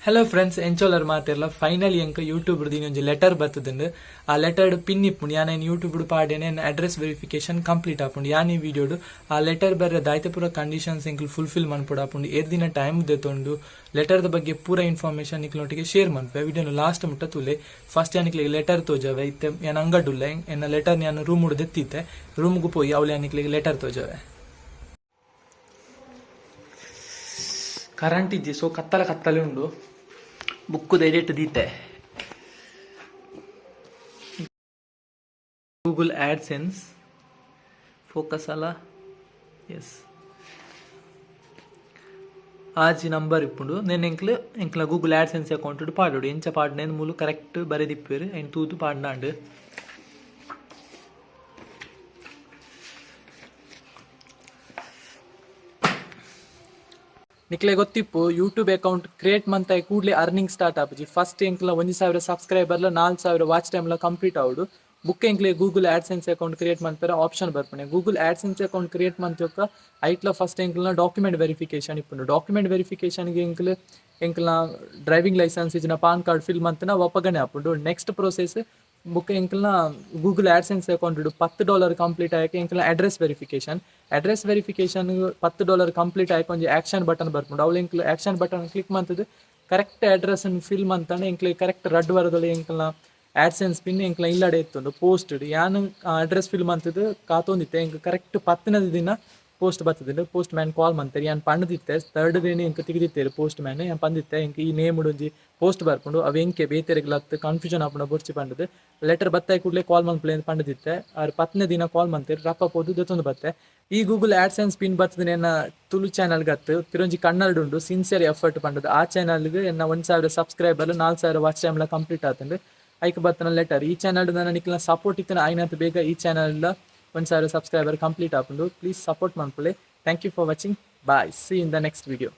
Hello friends, ಎಂಚೋಲರ್ ಮಾತೆರ್ಲ? Finally ಎಂಕ್ YouTube ದಿನ ಒಂಜಿ ಲೆಟರ್ ಬತ್ತುದುಂಡು. ಆ ಲೆಟರ್ ಪಿನ್ ಇಪ್ಪುಂಡು. ಯಾನ್ ಐನ್ ಯೂಟ್ಯೂಬ್ ಪಾಡೇನೆ, ಅಡ್ರೆಸ್ ವೆರಿಫಿಕೇಶನ್ ಕಂಪ್ಲೀಟ್ ಆಪುಂಡು. ಯಾನ್ ಈ ವಿಡಿಯೋಡು ಆ ಲೆಟರ್ ಬರ್ರೆ ದಾಯ್ತೆ ಪೂರ ಕಂಡೀಷನ್ಸ್ ಎಂಕುಲು ಫುಲ್ಫಿಲ್ ಮನ್ಪೊಡಾಪುಂಡು, ಏತ್ ದಿನ ಟೈಮ್ ದೆತೊಂಡು, ಲೆಟರ್ದ ಬಗ್ಗೆ ಪೂರ ಇನ್ಫಾರ್ಮೇಶನ್ ನಿಕ್ಲೊಟ್ಟಿಗೆ ಶೇರ್ ಮನ್ಪೆ. ವಿಡಿಯೋನು ಲಾಸ್ಟ್ ಮುಟ್ಟ ತೂಲೆ. ಫಸ್ಟ್ ಯಾನಿಕ್ಲೆಗ್ ಲೆಟರ್ ತೋಜಾವೆ. ಇತ್ತೆ ಯಾನ್ ಅಂಗಡುಲ್ಲೆ. ಎನ್ನ ಲೆಟರ್ ಯಾನ್ ರೂಮ್ ದೆತ್ತಿತ್ತೆ. ರೂಮ್ಗೆ ಪೋಯಿ ಅವಳು ಯಾನಿಕ್ಲೆಗ್ ಲೆಟರ್ ತೋಜಾವೆ. ಕರೆಂಟ್ ಇಜ್ಜಿ, ಸೊ ಕತ್ತಲೆ ಕತ್ತಲೆ ಉಂಡು. ಬುಕ್ಕು ಎಡಿಟ್ ದೀತೆ. ಗೂಗಲ್ ಆಡ್ಸೆನ್ಸ್ ಫೋಕಸ್ ಅಲ್ಲ. ಎಸ್, ಆಜಿ ನಂಬರ್ ಇಪ್ಪುಂಡು. ನೆನ್ ಎಂಕ್ಲು ಎಂಕ್ಲ ಗೂಗಲ್ ಆಡ್ಸೆನ್ಸ್ ಅಕೌಂಟ್ ಪಾಡೋಡು. ಎಂಚ ಪಾಡ್ನೆ ಮೂಲು ಕರೆಕ್ಟ್ ಬರೆದಿಪ್ಪೇರು. ಐನ್ ತೂದು ಪಾಡ್ನಾಂಡು. ನಿಕ್ಲೆ ಗೊತ್ತಿಪ್ಪು, ಯೂಟ್ಯೂಬ್ ಅಕೌಂಟ್ ಕ್ರಿಯೇಟ್ ಮಂತಾಯಿ ಕೂಡಲೇ ಅರ್ನಿಂಗ್ ಸ್ಟಾರ್ಟ್ ಆಪುಜಿ. ಫಸ್ಟ್ ಎಂಕ್ಲ 1000 ಸಬ್ಸ್ಕ್ರೈಬರ್ಲ, 4000 ವಾಚ್ ಟೈಮ್ಲ ಕಂಪ್ಲೀಟ್ ಆವಡು. ಬುಕ್ ಎಂಕ್ಲೆ ಗೂಗಲ್ ಆಡ್ಸೆನ್ಸ್ ಅಕೌಂಟ್ ಕ್ರಿಯೇಟ್ ಮನ್ಪೆರೆ ಆಪ್ಷನ್ ಬರ್ಪುಂಡು. ಗೂಗಲ್ ಆಡ್ಸೆನ್ಸ್ ಅಕೌಂಟ್ ಕ್ರಿಯೇಟ್ ಮಂತ್ಯೊಕ್ಕ ಐಟ್ಲ ಫಸ್ಟ್ ಎಂಕ್ಲ್ನ ಡಾಕ್ಯುಮೆಂಟ್ ವೆರಿಫಿಕೇಶನ್ ಇಪ್ಪುಂಡು. ಡಾಕ್ಯುಮೆಂಟ್ ವೆರಿಫಿಕೇಶನ್ಗೆ ಎಂಕ್ಲು ಎಂಕ್ಲ್ನ ಡ್ರೈವಿಂಗ್ ಲೈಸೆನ್ಸ್ ಇಜ್ಜಿನ ಪಾನ್ ಕಾರ್ಡ್ ಫಿಲ್ ಮಂತನ ಒಪ್ಪಗನೆ ಆಪುಂಡು. ನೆಕ್ಸ್ಟ್ ಪ್ರೊಸೆಸ್ ಬುಕ್ ಎಂಕ್ಲ್ನ ಗೂಗಲ್ ಆಡ್ಸೆನ್ಸ್ ಅಕೌಂಟ್ $10 ಕಂಪ್ಲೀಟ್ ಆಯಕ್ಕೆ ಎಂಕ್ಲ್ನ address verification. Address verification $10 complete ಆಯಕ್ಕೆ ಒಂಜಿ ಆಕ್ಷನ್ ಬಟನ್ ಬರ್ಪುಂಡು. ಅವು ಎಂಕ್ಲು ಆಕ್ಷನ್ ಬಟನ್ ಕ್ಲಿಕ್ ಮಂತದ್ದು ಕರೆಕ್ಟ್ ಅಡ್ರೆಸ್ ಫಿಲ್ ಮಂತಾನೆ ಎಂಕ್ಲೆ ಕರೆಕ್ಟ್ ರಡ್ಡ್ ವರದೊಳಿ ಎಂಕ್ಲ್ನ ಆಡ್ಸೆನ್ಸ್ ಪಿನ್ ಎಂಕ್ಲ ಇಲ್ಲಡೆ ಇತ್ತುಂಡು ಪೋಸ್ಟ್. ಯಾನ್ ಅಡ್ರೆಸ್ ಫಿಲ್ ಮಂತದ್ದು ಕಾತೊಂದಿತ್ತೆ. ಎಂಕ್ ಕರೆಕ್ಟ್ 10ನೇ ದಿನ ಪೋಸ್ಟ್ ಬತ್ತದಿಲ್ಲ. Postman call ಮಂತೆರ್. ಯಾನ್ ಪಂಡ್ದಿತ್ತೆ, ಥರ್ಡ್ ಡೇನೆ ಎಂಕ್ ತಿಕ್ದಿತ್ತೆರ್ ಪೋಸ್ಟ್ ಮ್ಯಾನ್. ಯಾನ್ ಪಂದಿತ್ತೆ, ಎಂಕ್ ಈ ನೇಮ್ ಒಂಜಿ ಪೋಸ್ಟ್ ಬರ್ಪುಂಡು, ಅವು ಎಂಕೆ, ಬೇತೆರೆಗ್ಲತ್ ಕನ್ಫ್ಯೂಷನ್ ಆಪುಂಡು, ಬೊರ್ಚಿ ಪಂಡದು. ಲೆಟರ್ ಬತ್ತಾಯಿ ಕೂಡಲೇ ಕಾಲ್ ಮನ್ಪುಲೆ ಅಂದ್ ಪಂಡ್ದಿತ್ತೆ. ಆರ್ 10ನೇ ದಿನ ಕಾಲ್ ಮಂತೆರ್. ರಪ್ಪ ಪೋದು ದೆತ್ತೊಂದು ಬತ್ತೆ. ಈ ಗೂಗಲ್ ಆಡ್ಸೆನ್ಸ್ ಪಿನ್ ಬತ್ತದ ಎನ್ನ ತುಳು ಚಾನಲ್ ಗತ್ತು ತಿರೊಂಜಿ ಕನ್ನಡ ಉಂಡು, ಸಿನ್ಸಿಯರ್ ಎಫರ್ಟ್ ಪಂಡದು. ಆ ಚಾನಲ್ಗೆ ಎನ್ನ 1000 ಸಬ್ಸ್ಕ್ರೈಬರ್, 4000 ವಾಚ್ ಟೈಮ್ಲ ಕಂಪ್ಲೀಟ್ ಆತಂಡು. ಐಕ್ ಬತ್ತನ ಲೆಟರ್. ಈ ಚಾನಲ್ ನನ್ನ ನಿಕ್ಲ ಸಪೋರ್ಟ್ ಇತ್ತಿನ ಆಯ್ನತ್ ಬೇಗ ಈ ಚಾನಲ್ 1000 ಸಬ್ಸ್ಕ್ರೈಬರ್ ಕಂಪ್ಲೀಟ್ ಆಪುಂಡು. ಪ್ಲೀಸ್ ಸಪೋರ್ಟ್ ಮನ್ಪುಲೆ. Thank you for watching. Bye, see in the next video.